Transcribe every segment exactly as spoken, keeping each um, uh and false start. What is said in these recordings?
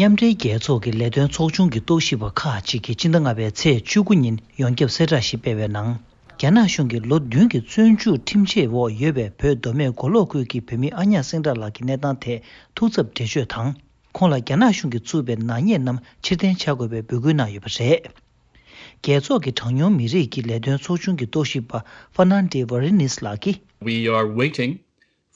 མཉམ་འབྲེལ་རྒྱལ་ཚོགས་ཀྱི་ལས་དོན་ཚོགས་ཆུང་གི་རྟོག་ཞིབ་པ་ཁག་ཅིག་གིས་སྤྱི་ཟླ་ལྔ་པའི་ཚེས་བཅུ་དགུ་ཉིན་ཡོངས་ཁྱབ་གསལ་བསྒྲགས་ཤིག་སྤེལ་བའི་ནང་། རྒྱ་ནག་གཞུང་གིས་ལོ་བདུན་གྱི་བཙོན་འཇུག་ཁྲིམས་ཆད་འོག་ཡོད་པའི་བོད་མདོ་སྨད་མགོ་ལོག་ཁུལ་གྱི་བོད་མི་ཨ་ཉག་སེང་བྲག་ལགས་ཀྱི་གནས་སྟངས་ཐད་ཐུགས་འཚབ་འགྲེལ་བརྗོད་དང་། ཁོང་ལ་རྒྱ་ནག་གཞུང་གིས་བཙུགས་པའི་ནག་ཉེས་རྣམས་ཕྱིར་འཐེན་བྱ་དགོས་པའི་འབོད་སྐུལ་གནང་ཡོད་པ་རེད། རྒྱལ་ཚོགས་ཀྱི་གྲངས་ཉུང་མི་རིགས་ཀྱི་ལས་དོན་ཚོགས་ཆུང་གི་རྟོག་ཞིབ་པ་ཧྥ་ནན་ཏེ་ཝ་རི་ནིས་ལགས་ཀྱིས། We are waiting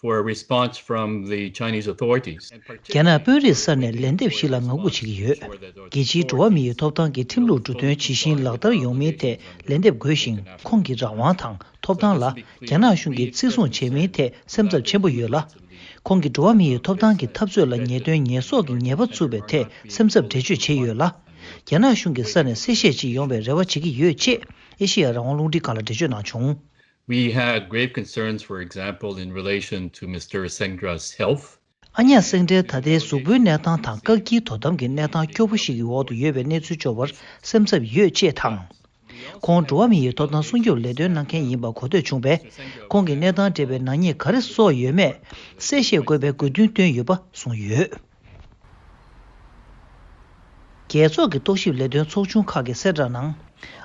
for a response from the Chinese authorities. རྒྱ་ནག་དཔོན་རིགས་ས་ནས་ལན་འདེབས་ཤིག་ལ་ངང་སྒུག་བྱེད་ཀྱི་ཡོད། རྒྱལ་སྤྱིའི་འགྲོ་བ་མིའི་ཐོབ་ཐང་གི་ཁྲིམས་ལུགས་འབྲུ་དོན་ཇི་བཞིན་ལག་བསྟར་ཡོང་མིན་ཐད་ལན་འདེབས་དགོས་ཤིང་། ཁོང་གི་རང་དབང་དང་ཐོབ་ཐང་ལ་རྒྱ་ནག་གཞུང་གིས་བརྩི་སྲུང་བྱེད་མིན་ཐད་སེམས་འཚབ་ཆེན་པོ་ཡོད་ལ། ཁོང་གིས་འགྲོ་བ་མིའི་ཐོབ་ཐང་གི་འཐབ་རྩོད་ལ་ཉེས་དོན་ཉེས་གསོག་གི་ཉེས་པ་བཙུགས་པའི་ཐད་སེམས་འཚབ་འགྲེལ་བརྗོད་བྱས་ཡོད་ལ། རྒྱ་ནག་གཞུང་གི་ས་ནས་གསལ་བཤད་ཅིག་ཡོང་བའི་རེ་བ་བྱེད་ཀྱི་ཡོད་ཅེས་ཨེ་ཤེ་ཡ་རང་དབང་རླུང་འཕྲིན་ཁང་ལ་འགྲེལ་བརྗོད་གནང་བྱུང་། We had grave concerns, for example, in relation to Mister Sengdra's health. ཨ་ཉག་སེང་བྲལ་ད་ལྟའི་གཟུགས་པོའི་གནས་སྟངས་དང་བཀག་སྐྱིལ་དོ་དམ་གྱི་གནས་སྟངས་སྐྱོ་པོ་ཞིག་གི་འོག་ཏུ་ཡོད་པའི་གནས་ཚུལ་འབྱོར་བར་སེམས་འཚབ་ཡོད་ཅེས་དང་། ཁོང་འགྲོ་བ་མི་ཡི་ཐོབ་ཐང་སྲུང་སྐྱོབ་ལས་དོན་གནང་མཁན་ཡིན་པ་གོ་ཐོས་བྱུང་བས། ཁོང་གི་གནས་སྟངས་འབྲེལ་བའི་ནག་ཉེས་ག་རེ་གསོག་ཡོད་མེད་གསལ་བཤད་དགོས་པའི་དགོས་འདུན་བཏོན་ཡོད་པ་གསུངས་ཡོད། རྒྱལ་ཚོགས་ཀྱི་རྟོག་ཞིབ་ལས་དོན་ཚོགས་ཆུང་ཁག་གི་གསལ་བསྒྲགས་ནང་།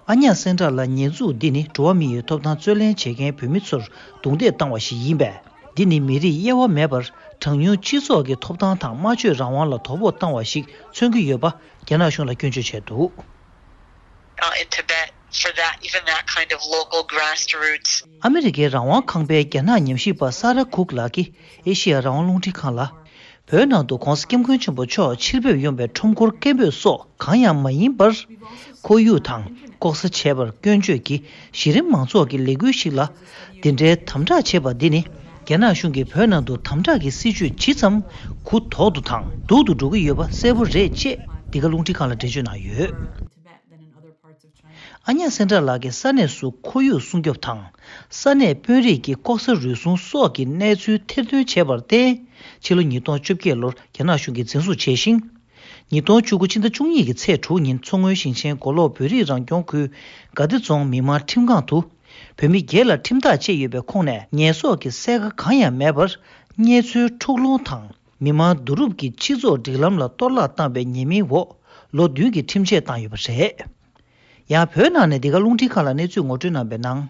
ཨ་ཉག་སེང་བྲག་ལ་ཉེས་འཛུགས་འདི་ནི་འགྲོ་བ་མི་ཡི་ཐོབ་ཐང་རྩོད་ལེན་བྱེད་མཁན་བོད་མི་ཚོར་རྡུང་རྡེག་བཏང་བ་ཞིག་ཡིན་པས། འདི་ནི་མི་རིགས་དབྱེ་བ་མེད་པར་གྲངས་ཉུང་སྤྱི་ཚོགས་ཀྱི་ཐོབ་ཐང་དང་སྨྲ་བརྗོད་རང་དབང་ལ་དོ་ཕོག་བཏང་བ་ཞིག་མཚོན་གྱི་ཡོད་པ་རྒྱ་ནག་གཞུང་ལ་སྐྱོན་བརྗོད་བྱས་འདུག། uh, in Tibet for that, even that kind of local grassroots. ཨ་མི་རི་ཀའི་རང་དབང་ཁང་པའི་རྒྱ་ནག་ཉམས་ཞིབ་པ་ས་ར་ཁུག་ལགས་ཀྱིས་ཨེ་ཤེ་ཡ་རང་དབང་རླུང་འཕྲིན་ཁང་ལ། བོད་ནང་དུ་༸གོང་ས་༸སྐྱབས་མགོན་ཆེན་པོ་མཆོག་ཕྱིར་ཕེབས་ཡོང་བའི་ཁྲོམ་སྐོར་སྐད་འབོད་སོགས་གང་ཡང་མ་ཡིན་པར། ཁོར་ཡུག་དང་ལྐོག་ཟ་བྱས་པར་སྐྱོན་བརྗོད་ཀྱིས་གཞི་རིམ་མང་ཚོགས་ཀྱི་ལས་འགུལ་ཞིག་ལ། འདི་འདྲའི་དམ་དྲག་བྱེད་པ་འདི་ནི། རྒྱ་ནག་གཞུང་གིས་བོད་ནང་དུ་དམ་དྲག་གི་སྲིད་བྱུས་ཇི་ཙམ་གུ་དོག་ཏུ་དང་སྡུག་ཏུ་འགྲོ་གི་ཡོད་པ་གསལ་པོ་རེད་ཅེས་འདི་ག་རླུང་འཕྲིན་ཁང་ལ་འགྲེལ་བརྗོད་གནང་ཡོད། ཨ་ཉག་སེང་བྲག་ལགས་ཀྱིས་ས་གནས་སུ་ཁོར་ཡུག་སྲུང་སྐྱོབ་དང་། ས་གནས་དཔོན་རིགས་ཀྱི་ལྐོག་ཟ་རུལ་སུངས་སོགས་ཀྱི་གནས་ཚུལ་ཐེར་འདོན་བྱས་པར་བརྟེན། ཕྱི་ལོ་ཉིས་སྟོང་བཅོ་བརྒྱད་ལོར་རྒྱ་ནག་གཞུང་གིས་འཛིན་བཟུང་བྱས་ཤིང་། ཉིས་སྟོང་བཅུ་དགུ་ཕྱི་ཟླ་བཅུ་གཉིས་ཀྱི་ཚེས་དྲུག་ཉིན་མཚོ་སྔོན་ཞིང་ཆེན་མགོ་ལོག་བོད་རིགས་རང་སྐྱོང་ཁུལ་དགའ་བདེ་རྫོང་མི་དམངས་ཁྲིམས་ཁང་དུ། བོད་མི་བརྒྱད་ལ་ཁྲིམས་ཐག་བཅད་ཡོད་པའི་ཁོངས་ནས་ཉེས་གསོག་གི་གསལ་ཁ་གང་ཡང་མེད་པར། གནས་ཚུལ་འཁྲུག་སློང་དང་། མི་མང་བསྡུ་རུབ་ཀྱིས་སྤྱི་ཚོགས་སྒྲིག་ལམ་ལ་གཏོར་བརླག་བཏང་བའི་ཉེས་མིང་འོག་ལོ་བདུན་གྱི་ཁྲིམས་ཆད་བཏང་ཡོད་པ་རེད། ཡང་བོད་ནང་ནས་འདི་ག་རླུང་འཕྲིན་ཁང་ལ་གནས་ཚུལ་ངོ་སྤྲོད་གནང་པའི་ནང་།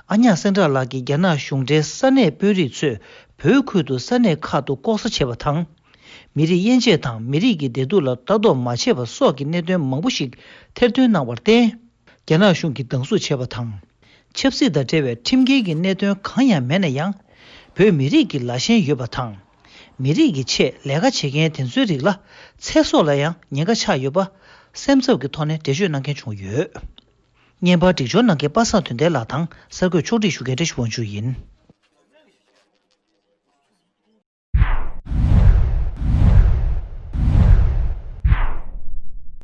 ཨ་ཉག་སེང་བྲག་ལགས་ཀྱིས་རྒྱ་ནག་གཞུང་འབྲེལ་ས་གནས་དཔོན་རིགས་ཚོས་བོད་ཁུལ་དུ་ས་གནས་ཁག་ཏུ་ལྐོག་ཟ་བྱས་པ་དང་། མི་རིགས་དབྱེ་འབྱེད་དང་མི་རིགས་ཀྱི་བདེ་སྡུག་ལ་ལྟ་རྟོག་མ་བྱས་པ་སོགས་ཀྱི་གནད་དོན་མང་པོ་ཞིག་ཐེར་འདོན་གནང་བར་བརྟེན། རྒྱ་ནག་གཞུང་གིས་སྡང་ཟུག་བྱས་པ་དང་། ཆབ་སྲིད་དང་འབྲེལ་བའི་ཁྲིམས་འགལ་གྱི་གནད་དོན་གང་ཡང་མེད་ན་ཡང་། བོད་མི་རིགས་ཀྱི་ལ་ཞེན་ཡོད་པ་དང་། མི་རིགས་ཀྱི་ཆེད་ལས་ཀ་བྱེད་མཁན་དེ་ཚོའི་རིགས་ལ་ཚེ་སྲོག་ལ་ཡང་ཉེན་ཁ་ཆགས་ཡོད་པ། སེམས་འཚབ་ཀྱི་ཐོག་ནས་འགྲེལ་བརྗོད་གནང་མཁན་བྱུང་ཡོད། བརྙན་པར་སྒྲིག་སྦྱོར་གནང་མཁན་པ་སངས་དོན་ལྡན་ལགས་དང་གསར་འགོད་ཕྱོགས་སྒྲིག་ཞུ་མཁན་བཀྲ་ཤིས་དབང་ཕྱུག་ཡིན།